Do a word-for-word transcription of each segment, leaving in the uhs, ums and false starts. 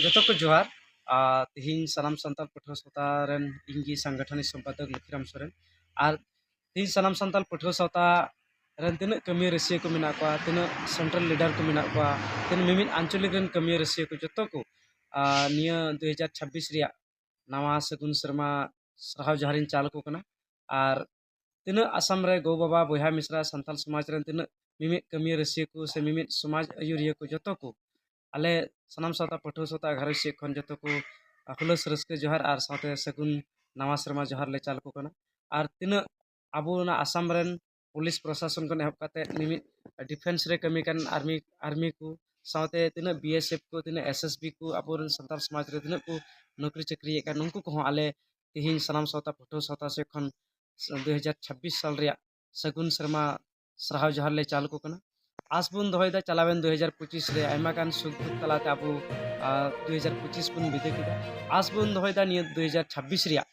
ᱡᱚᱛᱚ ᱠᱚ ᱡᱚᱦᱟᱨ᱾ ᱟᱨ ᱛᱤᱦᱤᱧ ᱥᱟᱱᱟᱢ ᱥᱟᱱᱛᱟᱲ ᱯᱟᱹᱴᱷᱩᱣᱟᱹ ᱥᱟᱶᱛᱟ ᱨᱮᱱ ᱤᱧ ᱜᱮ ᱥᱚᱝᱜᱚᱴᱷᱚᱱᱤᱠ ᱥᱚᱢᱯᱟᱫᱚᱠ ᱞᱚᱠᱠᱷᱤᱨᱟᱢ ᱥᱚᱨᱮᱱ᱾ ᱟᱨ ᱛᱤᱦᱤᱧ ᱥᱟᱱᱟᱢ ᱥᱟᱱᱛᱟᱲ ᱯᱟᱹᱴᱷᱩᱣᱟᱹ ᱥᱟᱶᱛᱟ ᱨᱮᱱ ᱛᱤᱱᱟᱹᱜ ᱠᱟᱹᱢᱤᱭᱟᱹ ᱨᱟᱹᱥᱤᱭᱟᱹ ᱠᱚ ᱢᱮᱱᱟᱜ ᱠᱚᱣᱟ, ᱛᱤᱱᱟᱹᱜ central leader ᱠᱚ ᱢᱮᱱᱟᱜ ᱠᱚᱣᱟ, ᱛᱤᱱᱟᱹᱜ ᱢᱤᱢᱤᱫ ᱟᱧᱪᱚᱞᱤᱠ ᱨᱮᱱ ᱠᱟᱹᱢᱤᱭᱟᱹ ᱨᱟᱹᱥᱤᱭᱟᱹ ᱠᱚ, ᱡᱚᱛᱚ ᱠᱚ, ᱟᱨ ᱱᱤᱭᱟᱹ ᱫᱩ ᱦᱟᱡᱟᱨ ᱪᱷᱟᱵᱵᱤᱥ ᱨᱮᱭᱟᱜ ᱱᱟᱣᱟ ᱥᱟᱹᱜᱩᱱ ᱥᱮᱨᱢᱟ ᱥᱟᱨᱦᱟᱣ ᱡᱚᱦᱟᱨᱤᱧ ᱪᱟᱞ ᱟᱠᱚ ᱠᱟᱱᱟ᱾ ᱟᱨ ᱛᱤᱱᱟᱹᱜ ᱟᱥᱟᱢ ᱨᱮ ᱜᱚ ᱵᱟᱵᱟ ᱵᱚᱭᱦᱟ ᱢᱤᱥᱨᱟ ᱥᱟᱱᱛᱟᱲ ᱥᱚᱢᱟᱡᱽ ᱨᱮᱱ ᱛᱤᱱᱟᱹᱜ ᱢᱤᱢᱤᱫ ᱠᱟᱹᱢᱤᱭᱟᱹ ᱨᱟᱹᱥᱤᱭᱟᱹ ᱠᱚ ᱥᱮ ᱢᱤᱢᱤᱫ ᱥᱚᱢᱟᱡᱽ ᱟᱹᱭᱩᱨᱤᱭᱟᱹ ᱠᱚ, ᱡᱚᱛᱚ ᱠᱚ ᱟᱞᱮ ᱥᱟᱱᱟᱢ ᱥᱟᱶᱛᱟ ᱯᱟᱹᱴᱷᱩᱣᱟᱹ ᱥᱟᱶᱛᱟ ᱜᱷᱟᱨᱚᱸᱡᱽ ᱥᱮᱫ ᱠᱷᱚᱱ ᱡᱚᱛᱚ ᱠᱚ ᱦᱩᱞᱟᱹᱥ ᱨᱟᱹᱥᱠᱟᱹ ᱡᱚᱦᱟᱨ ᱟᱨ ᱥᱟᱶᱛᱮ ᱥᱟᱹᱜᱩᱱ ᱱᱟᱣᱟ ᱥᱮᱨᱢᱟ ᱡᱚᱦᱟᱨ ᱞᱮ ᱪᱟᱞ ᱟᱠᱚ ᱠᱟᱱᱟ᱾ ᱟᱨ ᱛᱤᱱᱟᱹᱜ ᱟᱵᱚ ᱚᱱᱟ ᱟᱥᱟᱢ ᱨᱮᱱ ᱯᱩᱞᱤᱥ ᱯᱨᱚᱥᱟᱥᱚᱱ ᱠᱷᱚᱱ ᱮᱦᱚᱵ ᱠᱟᱛᱮ ᱢᱤᱢᱤᱫ defence ᱨᱮ ᱠᱟᱹᱢᱤ ᱠᱟᱱ ᱟᱨᱢᱤ, ᱟᱨᱢᱤ ᱠᱚ ᱥᱟᱶᱛᱮ ᱛᱤᱱᱟᱹᱜ BSF ᱠᱚ, ᱛᱤᱱᱟᱹᱜ SSB ᱠᱚ, ᱟᱵᱚᱨᱮᱱ ᱥᱟᱱᱛᱟᱲ ᱥᱚᱢᱟᱡᱽ ᱨᱮ ᱛᱤᱱᱟᱹᱜ ᱠᱚ ᱱᱚᱠᱨᱤ ᱪᱟᱹᱠᱨᱤᱭᱮᱫ ᱠᱟᱱ, ᱩᱱᱠᱩ ᱠᱚᱦᱚᱸ ᱟᱞᱮ ᱛᱤᱦᱤᱧ ᱥᱟᱱᱟᱢ ᱥᱟᱶᱛᱟ ᱯᱟᱹᱴᱷᱩᱣᱟᱹ ᱥᱟᱶᱛᱟ ᱥᱮᱫ ᱠᱷᱚᱱ ᱫᱩ ᱦᱟᱡᱟᱨ ᱪᱷᱟᱵᱵᱤᱥ ᱥᱟᱞ ᱨᱮᱭᱟᱜ ᱥᱟᱹᱜᱩᱱ ᱥᱮᱨᱢᱟ ᱥᱟᱨᱦᱟᱣ ᱡᱚᱦᱟᱨ ᱞᱮ ᱪᱟᱞ ᱟᱠᱚ ᱠᱟᱱᱟ᱾ ᱟᱸᱥ ᱵᱚᱱ ᱫᱚᱦᱚᱭᱮᱫᱟ ᱪᱟᱞᱟᱣᱮᱱ ᱫᱩ ᱦᱟᱡᱟᱨ ᱯᱚᱸᱪᱤᱥ ᱨᱮ ᱟᱭᱢᱟ ᱜᱟᱱ ᱥᱩᱠ ᱫᱩᱠ ᱛᱟᱞᱟᱛᱮ ᱟᱵᱚ, ᱟᱨ, ᱫᱩ ᱦᱟᱡᱟᱨ ᱯᱚᱸᱪᱤᱥ ᱵᱚᱱ ᱵᱤᱫᱟᱹᱭ ᱠᱮᱫᱟ᱾ ᱟᱸᱥ ᱵᱚᱱ ᱫᱚᱦᱚᱭᱮᱫᱟ ᱱᱤᱭᱟᱹ ᱫᱩ ᱦᱟᱡᱟᱨ ᱪᱷᱟᱵᱵᱤᱥ ᱨᱮᱭᱟᱜ,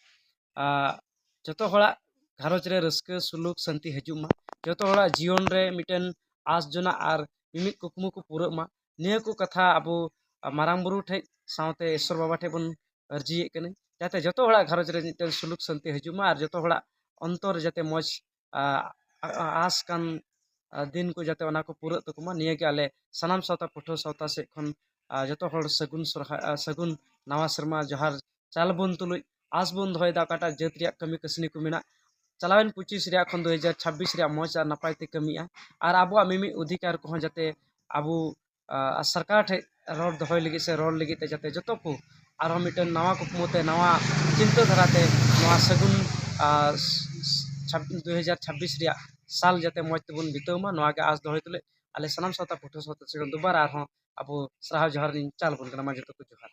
ᱟᱨ, ᱡᱚᱛᱚ ᱦᱚᱲᱟᱜ ᱜᱷᱟᱨᱚᱸᱡᱽ ᱨᱮ ᱨᱟᱹᱥᱠᱟᱹ, ᱥᱩᱞᱩᱠ, ᱥᱟᱹᱱᱛᱤ ᱦᱤᱡᱩᱜ ᱢᱟ, ᱡᱚᱛᱚ ᱦᱚᱲᱟᱜ ᱡᱤᱭᱚᱱ ᱨᱮ ᱢᱤᱫᱴᱮᱱ ᱟᱸᱥ ᱡᱚᱱᱟᱜ ᱟᱨ ᱢᱤᱢᱤᱫ ᱠᱩᱠᱢᱩ ᱠᱚ ᱯᱩᱨᱟᱹᱜ ᱢᱟ᱾ ᱱᱤᱭᱟᱹ ᱠᱚ ᱠᱟᱛᱷᱟ ᱟᱵᱚ, ᱟᱨ, ᱢᱟᱨᱟᱝ ᱵᱩᱨᱩ ᱴᱷᱮᱡ ᱥᱟᱶᱛᱮ ᱤᱥᱥᱚᱨ ᱵᱟᱵᱟ ᱴᱷᱮᱡ ᱵᱚᱱ ᱟᱹᱨᱡᱤᱭᱮᱫ ᱠᱟᱹᱱᱟᱹᱧ, ᱡᱟᱛᱮ ᱡᱚᱛᱚ ᱦᱚᱲᱟᱜ ᱜᱷᱟᱨᱚᱸᱡᱽ ᱨᱮ ᱢᱤᱫᱴᱮᱱ ᱥᱩᱞᱩᱠ ᱥᱟᱹᱱᱛᱤ ᱦᱤᱡᱩᱜ ᱢᱟ ᱟᱨ ᱡᱚᱛᱚ ᱦᱚᱲᱟᱜ ᱚᱱᱛᱚᱨ ᱨᱮ ᱡᱟᱛᱮ ᱢᱚᱡᱽ, ᱟ, ᱟ, ᱟ, ᱟᱸᱥ ᱠᱟᱱ, ᱟ, ᱫᱤᱱ ᱠᱚ ᱡᱟᱛᱮ ᱚᱱᱟ ᱠᱚ ᱯᱩᱨᱟᱹᱜ ᱛᱟᱠᱚ ᱢᱟ᱾ ᱱᱤᱭᱟᱹ ᱜᱮ ᱟᱞᱮ ᱥᱟᱱᱟᱢ ᱥᱟᱶᱛᱟ ᱯᱟᱹᱴᱷᱩᱣᱟᱹ ᱥᱟᱶᱛᱟ ᱥᱮᱫ ᱠᱷᱚᱱ, ᱟ, ᱡᱚᱛᱚ ᱦᱚᱲ ᱥᱟᱹᱜᱩᱱ ᱥᱚᱨᱦᱟᱭ, ᱟ, ᱥᱟᱹᱜᱩᱱ ᱱᱟᱣᱟ ᱥᱮᱨᱢᱟ ᱡᱚᱦᱟᱨ ᱪᱟᱞ ᱵᱚᱱ ᱛᱩᱞᱩᱡ ᱟᱸᱥ ᱵᱚᱱ ᱫᱚᱦᱚᱭᱮᱫᱟ ᱚᱠᱟᱴᱟᱜ ᱡᱟᱹᱛ ᱨᱮᱭᱟᱜ ᱠᱟᱹᱢᱤ ᱠᱟᱹᱥᱱᱤ ᱠᱚ ᱢᱮᱱᱟᱜ, ᱪᱟᱞᱟᱣᱮᱱ ᱯᱚᱸᱪᱤᱥ ᱨᱮᱭᱟᱜ ᱠᱷᱚᱱ ᱫᱩ ᱦᱟᱡᱟᱨ ᱪᱷᱟᱵᱵᱤᱥ ᱨᱮᱭᱟᱜ ᱢᱚᱡᱽ ᱟᱨ ᱱᱟᱯᱟᱭ ᱛᱮ ᱠᱟᱹᱢᱤᱜᱼᱟ᱾ ᱟᱨ ᱟᱵᱚᱣᱟᱜ ᱢᱤᱢᱤᱫ ᱚᱫᱷᱤᱠᱟᱨ ᱠᱚᱦᱚᱸ ᱡᱟᱛᱮ ᱟᱵᱚ, ᱟ, ᱥᱚᱨᱠᱟᱨ ᱴᱷᱮᱡ ᱨᱚᱲ ᱫᱚᱦᱚᱭ ᱞᱟᱹᱜᱤᱫ ᱥᱮ ᱨᱚᱲ ᱞᱟᱹᱜᱤᱫ ᱛᱮ ᱡᱟᱛᱮ ᱡᱚᱛᱚ ᱠᱚ ᱟᱨᱦᱚᱸ ᱢᱤᱫᱴᱮᱱ ᱱᱟᱣᱟ ᱠᱩᱠᱢᱩ ᱛᱮ, ᱱᱟᱣᱟ ᱪᱤᱱᱛᱟᱹ ᱫᱷᱟᱨᱟ ᱛᱮ ᱱᱚᱣᱟ ᱥᱟᱹᱜᱩᱱ, ᱟ, ᱪᱷᱟᱵ-, ᱫᱩ ᱦᱟᱡᱟᱨ ᱪᱷᱟᱵᱵᱤᱥ ᱨᱮᱭᱟᱜ ᱥᱟᱞ ᱡᱟᱛᱮ ᱢᱚᱡᱽ ᱛᱮᱵᱚᱱ ᱵᱤᱛᱟᱹᱣ ᱢᱟ, ᱱᱚᱣᱟ ᱜᱮ ᱟᱸᱥ ᱫᱚᱦᱚᱭ ᱛᱩᱞᱩᱡ ᱟᱞᱮ ᱥᱟᱱᱟᱢ ᱥᱟᱶᱛᱟ ᱯᱟᱹᱴᱷᱩᱣᱟᱹ ᱥᱟᱶᱛᱟ ᱥᱮᱫ ᱠᱷᱚᱱ ᱫᱩᱵᱟᱨᱟ ᱟᱨᱦᱚᱸ ᱟᱵᱚ ᱥᱟᱨᱦᱟᱣ ᱡᱚᱦᱟᱨ ᱞᱤᱧ ᱪᱟᱞ ᱟᱵᱚᱱ ᱠᱟᱱᱟ᱾ ᱢᱟ ᱡᱚᱛᱚ ᱠᱚ ᱡᱚᱦᱟᱨ᱾